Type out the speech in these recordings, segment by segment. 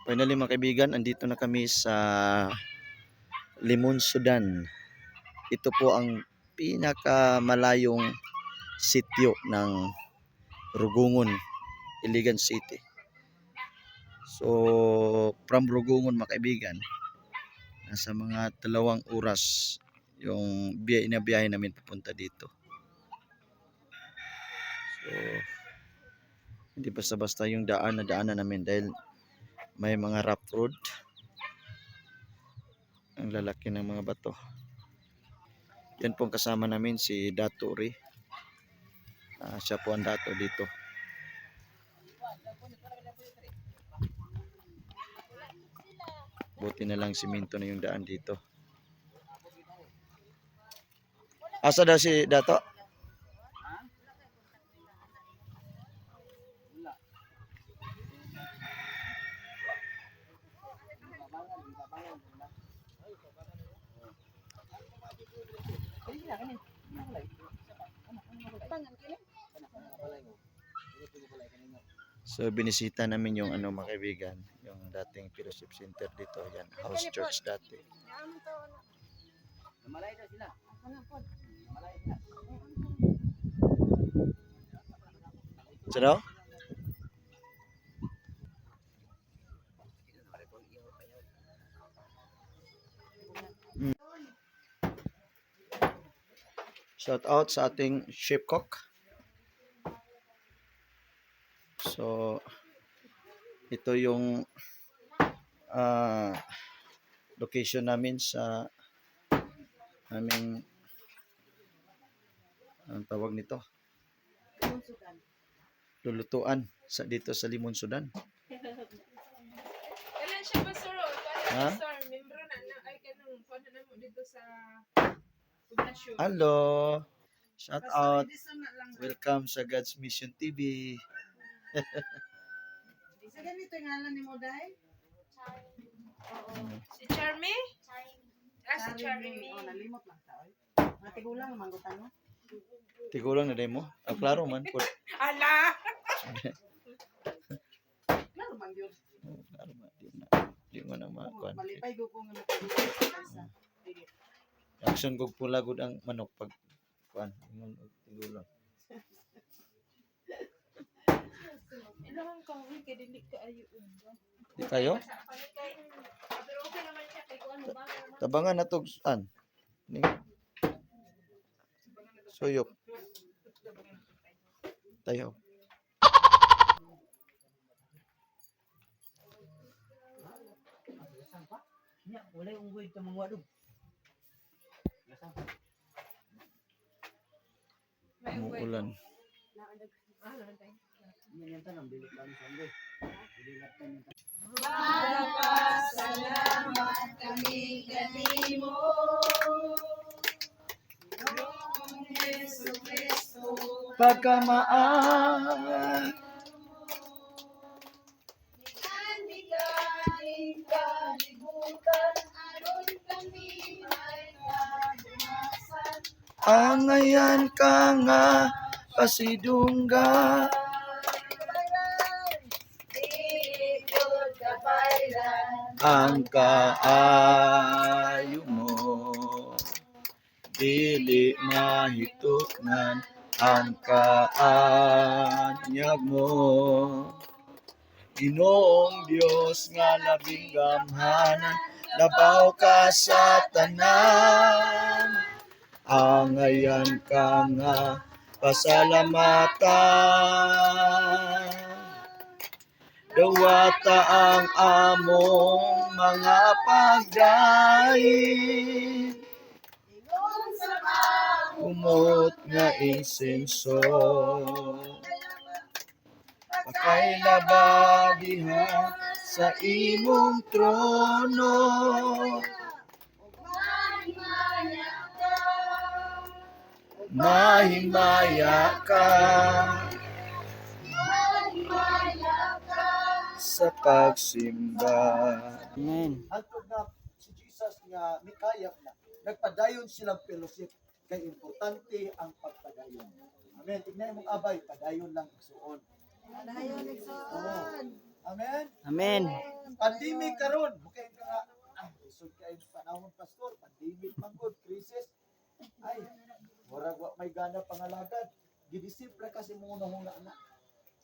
Finally, mga kaibigan, andito na kami sa Limon, Sudan. Ito po ang pinakamalayong sitio ng Rugungon, Iligan City. So, from Rugungon, mga kaibigan, nasa mga 2 oras yung biyahe na biyahe namin papunta dito. So, hindi basta-basta yung daan na daanan namin dahil may mga rough road. Ang lalaki ng mga bato. Yan po ang kasama namin, si Dato Ri. Ah, siya po ang dato dito. Buti na lang simento na yung daan dito. Asa daw si Dato? So binisita namin yung ano, mga kaibigan, yung dating fellowship center dito, yan, house church dati. So daw? Shout out sa ating chef cook. So ito yung location namin sa aming, ang tawag nito, lulutuan sa dito sa Limon, Sudan. Kailan siya, Pastor? Ha? Ha? Pastor, membro na na ay kanang kuan na mo dito sa poblasyon. Hello. Shout Pastor out. Edison na lang. Welcome sa God's Mission TV. Sa ganito yung ngalan ni mo, Day? Si Charmy? Ah, si Charmy. Oh, nalimot lang ta, oy. Mga tigulang manggutan mo. Tigulang na demo. Ah, klaro man po. Ala! Klaro man gyud. Oh, klaro man. Di na. Di man na makuan. Malipay ko kung nga nagkasa. Action kog pula gud ang manok pag kuan. Ingon og tigulang. Ilang kahoy kay dili ka ayo uba. Di kayo? Pero okay naman siya kay kuan ba? Tabangan na tog an. Ni. Suyop. Tayo. Nya, walay unggoy ta mangwa dog. May unggoy. Umuulan. Ah, naman tayo. Nya yan tanang dili lang sa unggoy. Dili lang tanan. Magpasalamat kami kanimo, Ginoong Jesu Kristo. Pagkamaan. Ani kalibutan aron kami ay kaluwasan. Angayan ka nga pasidungga. Ikot kapailan. Ang kaayo mo dili mahitunan, ang kaanyag mo, Ginoong Dios nga labing gamhanan, labaw ka sa tanan. Angayan ka nga pasalamatan. Dawata ang among mga pagdaig. Ingon sa mga Umot nga insenso. Pakailaba diha sa imong trono. Mahimaya ka. Mahimaya ka Mahimaya ka. Sa pagsimba. Amen. Hangtod na si Jesus nga mikayap na, nagpadayon silang fellowship kay importante ang pagpadayon. Amen. Tignan mong abay, padayon lang igsuon. Padayon, igsoon. Amen. Amen. Pandemic karon, mukha ka nga ah, lisod kay panahon, pastor, pandemic man gud, crisis. Ay, murag wa may gana pangalagad. Gidisipla kasi mo na na.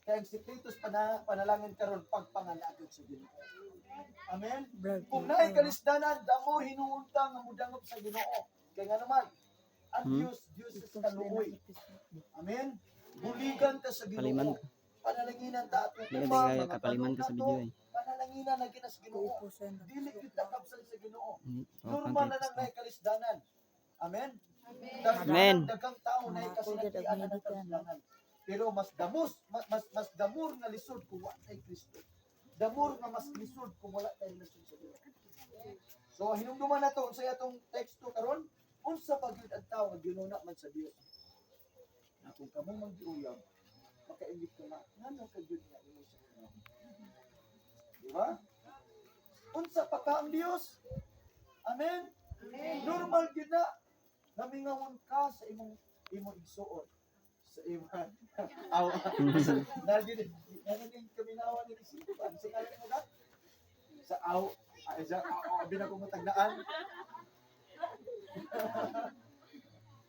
Kaya ang sikretos panalangin karon, pagpangalagad sa Ginoo. Amen. Kung naay kalisdanan, damo hinuunta nga mudangop sa Ginoo. Kay nga naman, ang Dios, Dios is kaluoy. Amen. Buligan ta sa Ginoo. Paliman. Panalanginan ta atong Dili uma, kaya mga kapaliman ka sa tanong video nato. eh. Panalanginan na ginas Ginoo. Dili kita kabsal sa Ginoo. Tawag Normal kay na lang pastor. naay kalisdanan. Amen. Amen. Daghang tao na kasinatian na ng kalisdanan. Pero mas damos, mas mas, mas damor nga lisod kung wa tay Kristo. Damor nga mas lisod kung wala tay relasyon sa Ginoo. So hinumduman nato unsay atong teksto karon, unsa pa gyud ang tao nga ginuna man sa Dios. Na kung kamo manggiuyab, makaingit ka na ngano ka gyud nga imo sa Ginoo. Di ba? Unsa pa ka ang Dios? Amen. Normal gyud na namingawon ka sa imong imong igsuon sa imong aw nagin nagin kaminawan ni Sipa sa ngalan mo ka sa aw ay sa aw abi na ko matagnaan,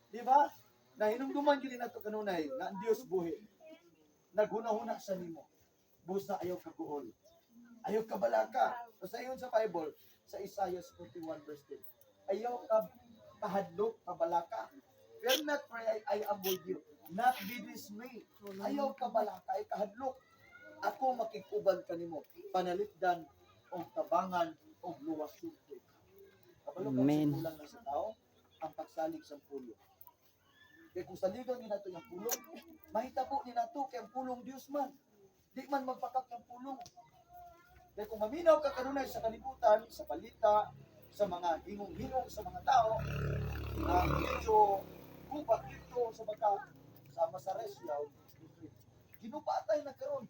di ba? Nahinumduman gyud nato kanunay nga ang Dios buhi, naghunahuna sa nimo busa ayaw kaguol, ayaw kabalaka. Sa iyon sa Bible sa Isaiah 41 verse 10, ayaw ka kahadlok, kabalaka. Fear not, for I am with you. Not be dismayed. Ayaw kabalaka, ay kahadlok. Ako makikuban kanimo, panalipdan og tabangan og luwason ko ikaw. Kabalo ka Amen. sa kulang na sa tao, ang pagsalig sa pulong. Kaya kung saligan ni nato yung pulong, mahitabo ni nato kay ang pulong Dios man. Di man magpakak ang pulong. Kaya kung maminaw ka kanunay sa kalibutan, sa balita, sa mga hingong-hingong sa mga tao, na medyo gubat dito sa baka sama sa resyaw, ginupatay na karon.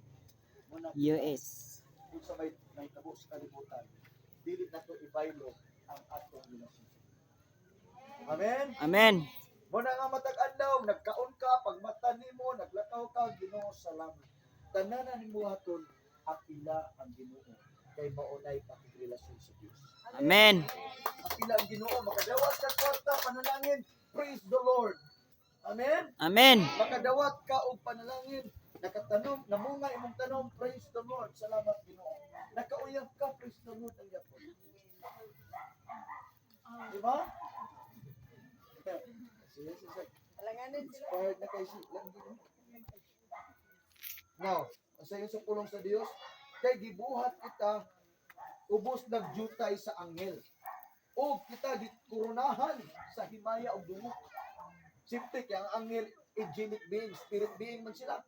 Muna US. kung sa may nahitabo sa kalibutan, dili na to ibaylo ang atong relasyon. Amen. Amen. Muna nga matag adlaw, nagkaon ka, pagmata nimo, naglakaw ka, Ginoo salamat. Tananan nimo haton apila ang Ginoo kay maunay pakigrelasyon sa Dios. Amen. Apila ang Ginoo, makadawat ka kwarta, panalangin, praise the Lord. Amen. Amen. Makadawat ka og panalangin, nakatanom, namunga imong tanom, praise the Lord. Salamat Ginoo. Nakauyab ka, praise the Lord ang yapon. Di ba? Sige, sige, sige. Inspired na kay si lang Ginoo. Now, ang sayo sa pulong sa Dios, kay gibuhat kita ubos nagjutay sa anghel. O kita gikoronahan sa himaya og dungog. Simple kay ang anghel angelic being, spirit being man sila.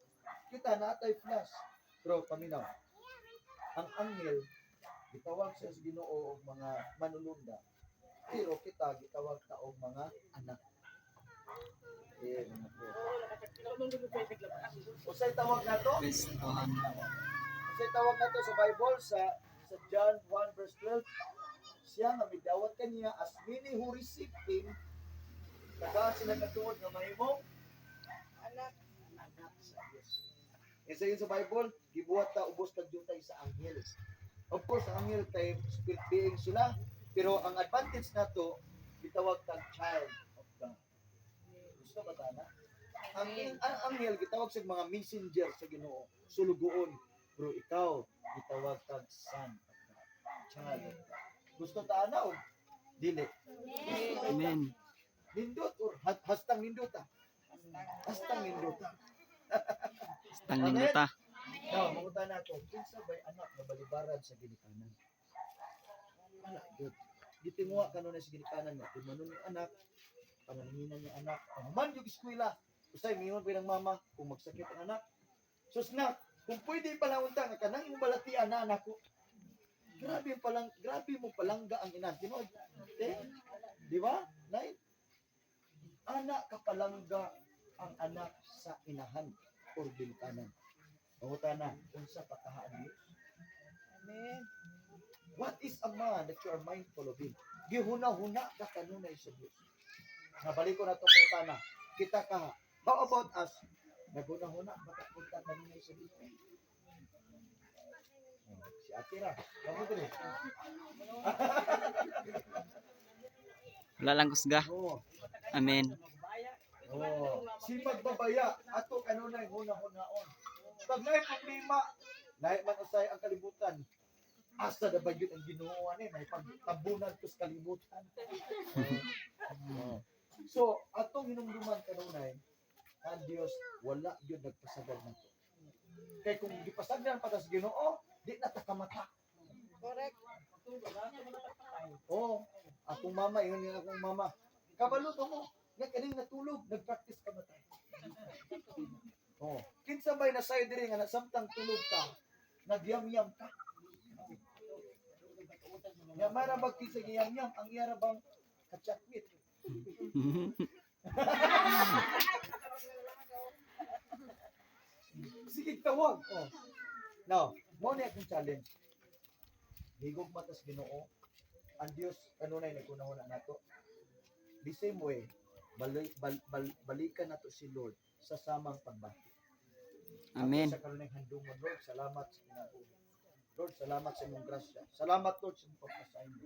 Kita natay flesh. Pero paminaw. Ang anghel gitawag siya sa Ginoo og mga manulunda. Pero kita gitawag ta og mga anak. Eh, mga po. Usay tawag nato? Kristohan. Usay tawag nato sa Bible sa John 1 verse 12? Siya nga midawat kaniya, as many who received him, tagaan sila katuod nga mahimong Anak. anak sa Dios. Isa yun sa Bible, gibuhat ta ubos kagyutay sa anghel. Of course, ang anghel kay spirit being sila, pero ang advantage nato gitawag tag child of God. Gusto ba ta na? Ang anghel gitawag sa mga messenger sa Ginoo, sulugoon. Pero ikaw gitawag tag son of God, child of God. Gusto ta ana o dili? Gusto ta. Amen. Nindot or hastang nindot ah. Hastang nindot ah. Tang nindota. Now, mangutan nato, kinsa bay anak nga balibaran sa ginikanan? Wala gyud. Gitinguha kanunay sa ginikanan nga timanon yung anak, panalinginan yung anak, ang man yung eskwela. Usay mingon pa ng mama kung magsakit ang anak. Sus na, kung pwede pala unta nga kanang imong balatian na anak ko. Grabe palang grabe mo palangga ang ina. Tinuod. Eh? Di ba? Nay? Anak kapalangga ang anak sa inahan or ginikanan. Pangutana, unsa pakahaan Dios? Amen. What is a man that you are mindful of him? Gihuna-huna ka kanunay sa Dios. Nabalik ko na ito pangutana. Kita ka. How about us? Naghuna-huna ba ka punta kanunay sa Dios? Oh, si ate tira. Ako diri. Wala lang kusga. Oo. Amen. Oh, si magbabaya ato kanunay hunahunahon. Pag naay problema, lahi man usay ang kalibutan. Asa na ba yun ang Ginoo ani may pagtabunan ko sa kalibutan. Oh. So, atong hinumduman kanunay ang Dios wala gyud nagpasagad nato. Kay kung gipasagdan pa ta sa Ginoo, di na ta kamata. Correct. Oo, akong mama, yun yung akong mama. Kabalo to mo, nga kaning natulog, nagpractice ka matay. Oh, kinsa may nasay diri nga samtang tulog ka, nagyamyam ka. Nya mara bag kinsa giyamyam, ang iya ra bang kachakmit. Sige tawag. Oh. Now, mo ni akong challenge. Higog matas Ginoo. Ang Dios kanunay nagkunahuna nato. The same way, balikan nato si Lord sa samang pagbati. Amen. Sa kanunay handumon, Lord, salamat sa kinabuhi. Lord, salamat sa imong grasya. Salamat, Lord, sa imong pagpasaylo.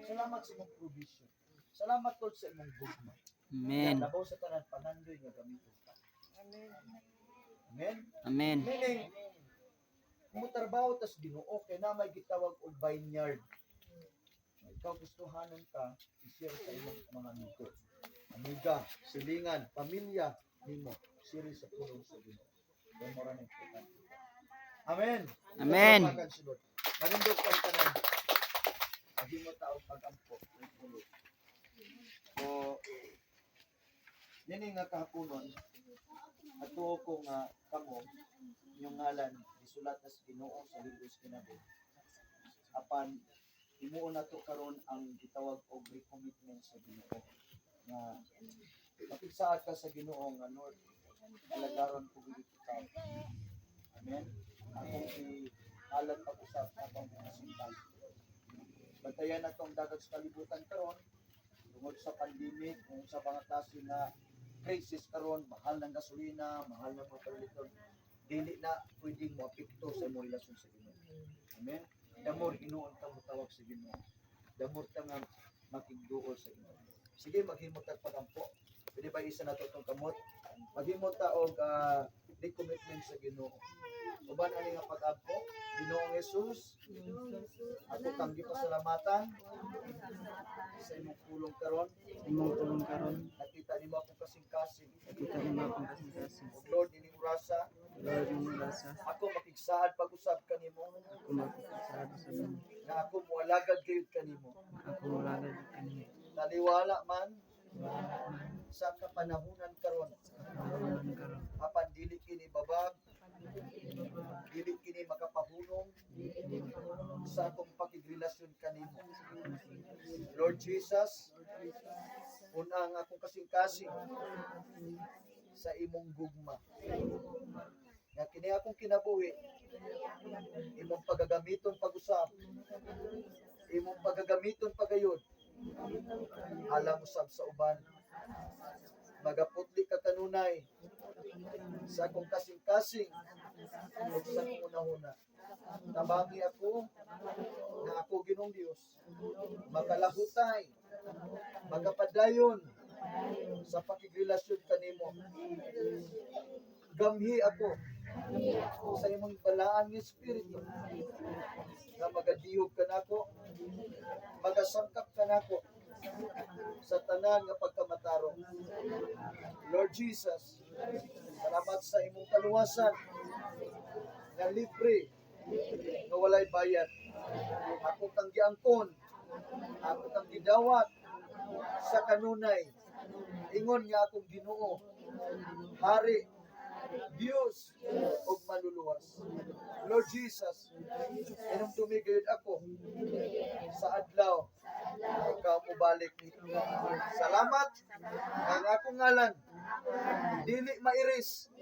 Salamat sa imong provision. Salamat, Lord, sa imong gugma. Amen. Labaw sa tanan panandoy nga gamiton ka. Amen. Amen. Amen. Meaning, mutrabaho tas Ginoo kay na may gitawag og vineyard. Ikaw gustuhanon ka, i-share sa imong mga amigo. Amiga, silingan, pamilya nimo, share sa pulong sa Ginoo. Kay mora na importante. Amen. Amen. Pagpagan si Lord. Manindog kang tanan. Mahimo ta og pagampo ug pulong. So, nini nga kahaponon, ato ko nga kamo inyong ngalan gisulat na sa Ginoo sa libro sa kinabuhi. Apan himuon nato karon ang gitawag og recommitment sa Ginoo nga mapigsaad ka sa Ginoo nga Lord, alagaron ko gid ikaw. Amen. Akong ihalad pag-usap atong kasintahan. Bantayan nato ang dagat sa kalibutan karon tungod sa pandemic, kung sa mga klase nga crisis karon, mahal ng gasolina, mahal ng mga paliton, dili na pwedeng moapekto sa imong relasyon sa Ginoo. Amen. Damor hinuon ka motawag sa Ginoo. Damor ka nga makigduol sa Ginoo. Sige, maghimot tag pagampo. Pwede ba isa nato itong kamot? Maghimot ta og recommitment sa Ginoo. Uban ani nga pag-ampo, Ginoong Jesus, ako kang gipasalamatan sa imong pulong karon. Sa imong tulong karon, Nakita nimo akong kasing-kasing. kita nimo akong kasing-kasing. Ug Lord, ining orasa, Lord, imong rasa, ako makigsaad pag-usab kanimo ako makikisado sa imo. nga ako moalagad gayud kanimo. Ako mulagad kanimo. Taliwala man sa kapanahunan karon, Kapahunan karon. apan dili kini babag, dili kini makapahunong sa akong pakigrelasyon kanimo. Lord Jesus, una ang akong kasing-kasing sa imong gugma. Nga kini akong kinabuhi, imong pagagamiton pag-usab, imong pagagamiton pagayod, alang usab sa uban. Magaputli ka kanunay sa akong kasing-kasing ug sa akong unahuna. Tabangi ako na ako Ginoong Dios makalahutay, makapadayon sa pakigrelasyon kanimo. Gamhi ako sa imong balaan nga espiritu nga magadihog kanako, magasangkap kanako sa tanan nga pagkamatarong. Lord Jesus, salamat sa imong kaluwasan nga libre, nga walay bayad. Ako kang giangkon, ako kang gidawat sa kanunay. Ingon nga akong Ginoo, Hari, Dios ug manluluwas. Lord Jesus, hinumdumi gayud ako sa adlaw nga ikaw mobalik. Salamat nga ang akong ngalan dili ma-erase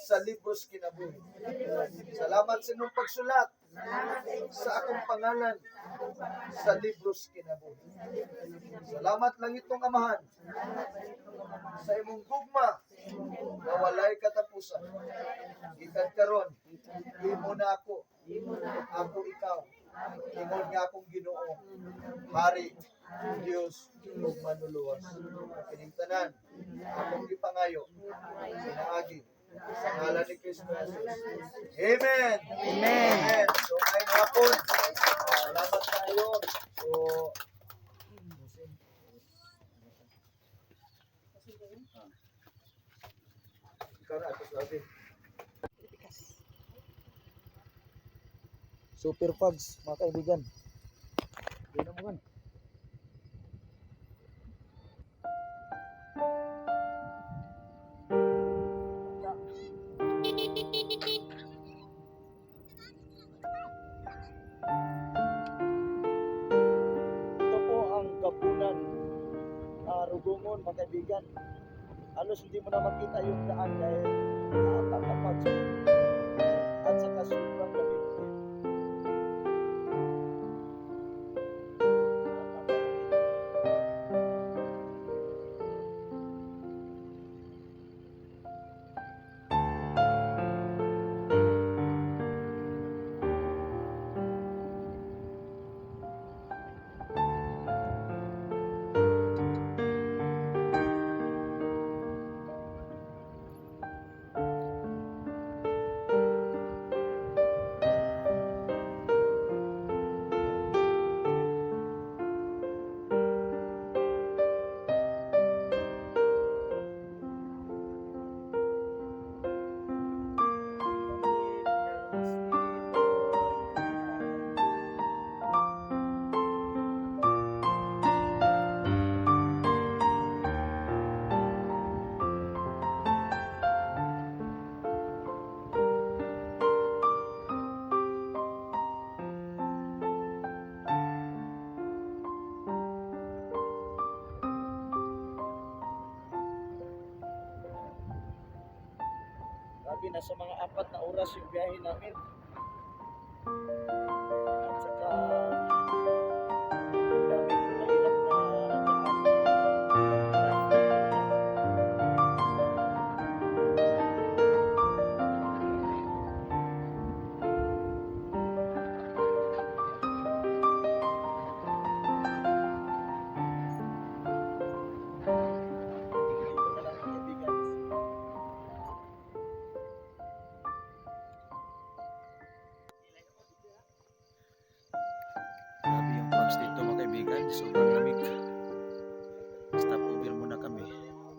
sa libros kinabuhi. Salamat sa imong pagsulat sa akong pangalan sa libros kinabuhi. Salamat langitnong Amahan sa imong gugma nga walay katapusan. Gikan karon, imo na ako, ako ikaw. Ingon nga akong Ginoo, Hari, Dios ug manluluwas. Kining tanan akong gipangayo pinaagi sa ngalan ni Kristo Jesus. Amen. Amen. Amen. So ngayong hapon, salamat tayo. So ikaw na ato sabi. Super Pugs, mga kaibigan. Yun ang mga. Ito po ang Kapunan, Rugungon, mga kaibigan. Halos hindi mo na makita yung daan dahil napaka-pugs. At saka sobrang lamig. Napakalamig. Grabe, nasa mga 4 na oras yung biyahe namin. At saka, ang daming mahirap na daan. Dito na lang, mga kaibigan. Grabe yung fogs dito, mga kaibigan. Sobrang lamig. Stop over muna kami.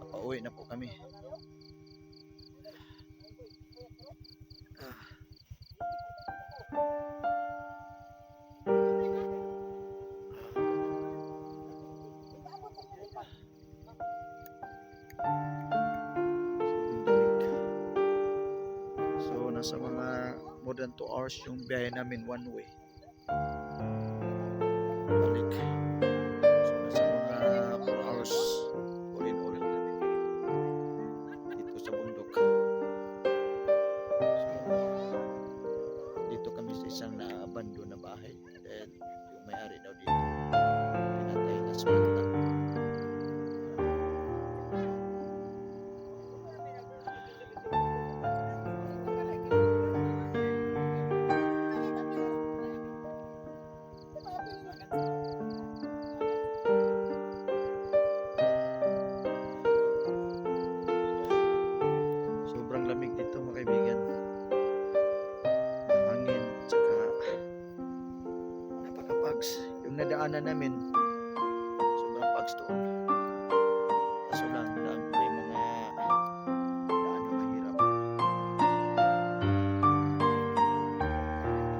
Papauwi na po kami. Ah. Sobrang lamig. So nasa mga more than 2 hours yung biyahe namin one way. Balik. So nasa mga 4 hours all in all dito sa bundok. So dito kami sa isang naabando na bahay. Then yung may-ari daw dito pinatay last month lang. Sobrang lamig dito, mga kaibigan. Hangin, tsaka napaka-fogs. Yung nadaanan namin, sobrang fogs doon. Kaso lang, may mga daan na mahirap.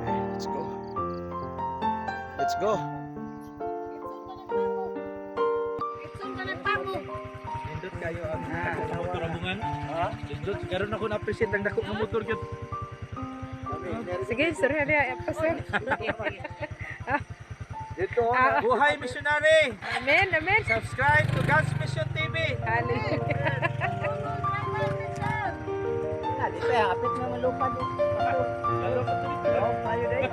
Okay, let's go. Let's go! Nindot kayo ang motor abungan. Ha? Nindot karon ako na-appreciate ang dako nga motor gyud. Sige, sir, hali, pa, sir. Dito, Ah. Buhay missionary. Amen, amen. Subscribe to God's Mission TV. Hallelujah. Dito, apit na malupad. Laro ka to dito. Tayo dahil.